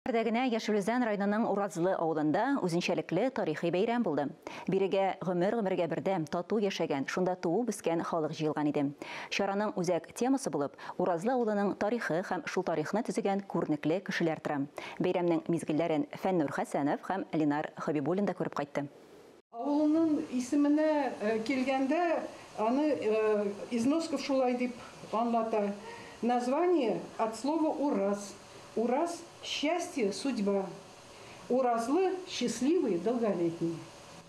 Көннәрдә генә Яшел Үзән районының Уразлы авылында үзенчәлекле тарихи бәйрәм булды. Бирегә гомер-гомергә бердәм, тату яшәгән, шунда туып-үскән халык җыелган иде. Чараның үзәк темасы булып, Уразлы авылының тарихы һәм шул тарихны төзегән күренекле кешеләр тора. Бәйрәмнең мизгелләрен Фәннур Хәсәнов һәм Ленар Хәбибуллин да күреп кайтты. Авылының исеменә килгәндә, аны Износков шулай дип аңлата, Название от слова ураз, ураз, счастье, судьба. Уразлы, счастливый, долголетний.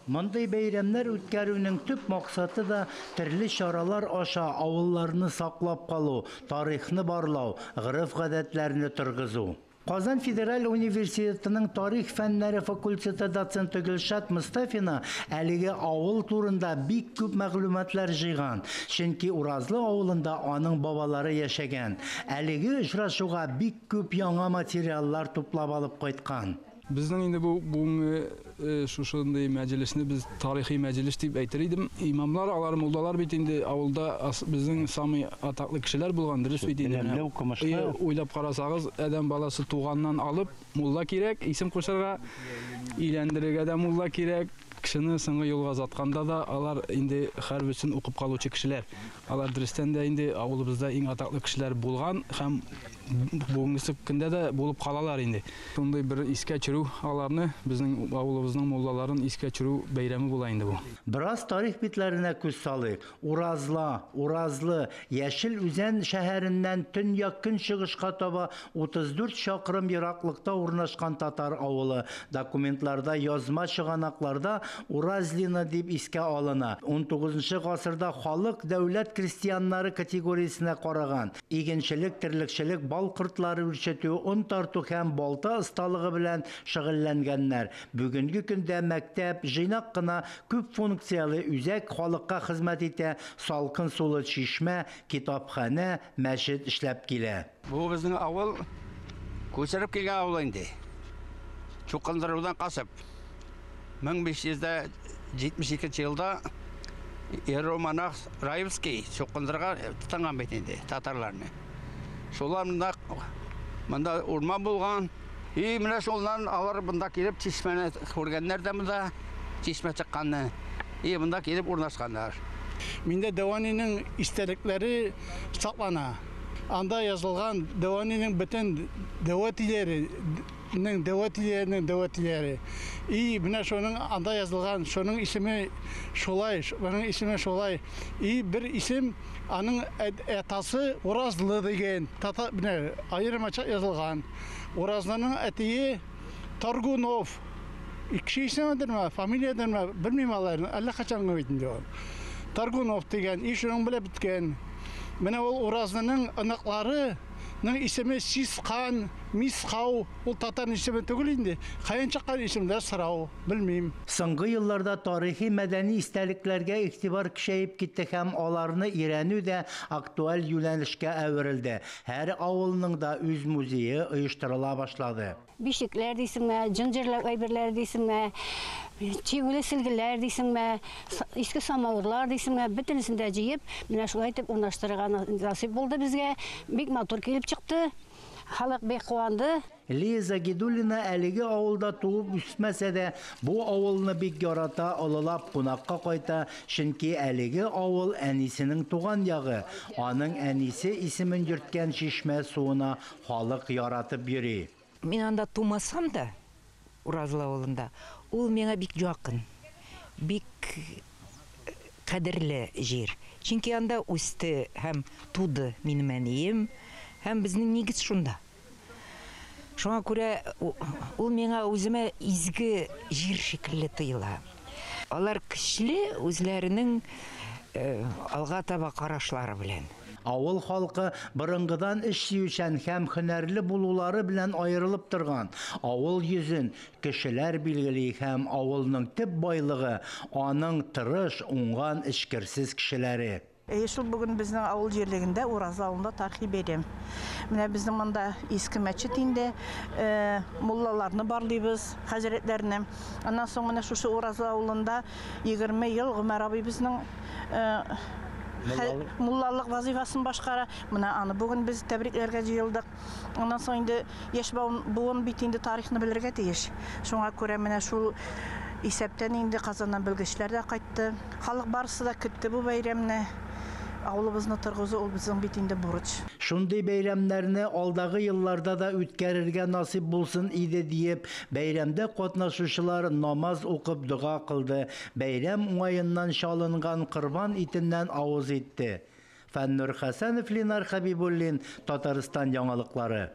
Мондый бәйрәмнәр үткәрүнең төп максаты да төрле чаралар аша авылларны саклап калу, тарихны барлау, гореф-гадәтләрне торгызу. Казан федераль университетының тарих фәннәре факультеты доценты Гөлшат Мостафина әлеге авыл турында бик күп мәгълүматлар җыйган, чөнки Уразлы авылында аның бабалары яшәгән. Әлеге очрашуга бик күп яңа материаллар туплап алып кайткан. Безнең инде бу бүгенге шушындый мәҗлесне без тарихи мәҗлес дип әйтер идем. Имамлар, алар муллалар бит инде авылда безнең самый атаклы кешеләр булган, дөрес бит инде. Белемле, укымышлы. Уйлап карасагыз, адәм баласы туганнан алып мулла кирәк, исем кушарга, өйләндерергә дә мулла кирәк. Кешене соңгы юлга озатканда да алар инде һәрберсен укып калучы кешеләр. Алар дөрестән дә инде авылыбызда иң атаклы кешеләр булган һәм бүгенгесе көндә дә булып калалар инде. Шундый бер искә төшерү аларны, безнең авылыбызның муллаларын искә төшерү бәйрәме була инде бу. Бераз тарих битләренә күз салыйк. Уразла, Уразлы, Яшел Үзән шәһәреннән төньяк-көнчыгышка таба 34 чакрым ераклыкта урнашкан татар авылы. Документларда, язма чыганакларда Уразлино дип искә алына. Унтугызынчы гасырда халык дәүләт крестьяннары категориясенә караган. Игенчелек, терлекчелек, бал кортлары үрчетү, он тарту һәм балта осталыгы белән шөгыльләнгәннәр. Бүгенге көндә мәктәп, җыйнак кына күп функцияле үзәк халыкка хезмәт итә, салкын сулы чишмә, китапханә, мәчет эшләп килә. Бу безнең авыл күчереп килгән авыл инде. Чукындырудан качып. 1572 елда иеромонах Раевский чукындырырга тотынган бит инде татарларны. Шулар монда монда урман булган. И менә шуннан алар монда килеп чишмәне күргәннәр дә монда чишмә чыкканны. И монда килеп урнашканнар. Миндә Дәванинең истәлекләре саклана. Анда язылган Дәванинең бөтен дәвәтиләре, нең дәвәтиләренең дәвәтиләре. И менә шуның анда язылган, шуның исеме шулай, моның исеме шулай. И бер исем аның атасы Уразлы дигән, тата менә аермача язылган. Уразлының әтие Торгунов. Кеше исемедерме, фамилиядерме, белмим аларны, әллә кайчангы бит инде ул. Торгунов дигән, и шуның белән беткән. Менә ул Уразлының оныклары ның исеме Сискан, Мисхау, ул татар исеме түгел инде. Каян чыккан исемдә сорау, белмим. Соңгы елларда тарихи-мәдәни истәлекләргә игътибар көчәеп китте һәм аларны өйрәнү дә актуаль юнәлешкә әверелде. Һәр авылның да үз музее оештырыла башлады. Бишекләр дисеңме, җон җырлау әйберләре дисеңме, чигүле сөлгеләр дисеңме, иске самавырлар дисеңме, бөтенесен дә җыеп, менә шулай итеп урнаштырырга насыйп булды безгә. Бик матур килеп чыкты. Халык бик куанды. Лия Загидуллина әлеге авылда туып үсмәсә дә, бу авылны бик ярата, олылап кунакка кайта, чөнки әлеге авыл әнисенең туган ягы. Аның әнисе исемен йөрткән чишмә суына халык яратып йөри. Мин анда тумасам да, Уразлы авылында, ул миңа бик якын, бик кадерле җир. Чөнки анда үсте һәм туды минем әнием, һәм безнең нигез шунда. Шуңа күрә ул миңа үземә изге җир шикелле тоела. Алар көчле үзләренең алга таба карашлары белән. Авыл халкы борынгыдан эш сөючән һәм һөнәрле булулары белән аерылып торган. Авыл йөзен кешеләр билгели һәм авылның төп байлыгы, аның тырыш, уңган, эчкерсез кешеләре. Әйе шул, бүген безнең авыл җирлегендә, Уразлы авылында тарихи бәйрәм. Менә безнең монда иске мәчет инде, муллаларны барлыйбыз, хәзрәтләрне. Аннан соң менә шушы Уразлы авылында 20 ел Гомәр абый безнең Муллалык вазифасын башкара. Менә аны бүген без тәбрикләргә җыелдык. Аннан соң инде яшь буын бит инде тарихны белергә тиеш. Шуңа күрә менә шул исәптән инде Казаннан белгечләр дә кайтты. Халык барысы да көтте бу бәйрәмне. Авылыбызны торгызу ул безнең бит инде бурыч. Шундый бәйрәмнәрне алдагы елларда да үткәрергә насыйп булсын иде диеп, бәйрәмдә катнашучылар намаз укып дога кылды, бәйрәм уңаеннан чалынган корбан итеннән авыз итте. Фәннур Хәсәнов, Ленар Хәбибуллин, Татарстан яңалыклары.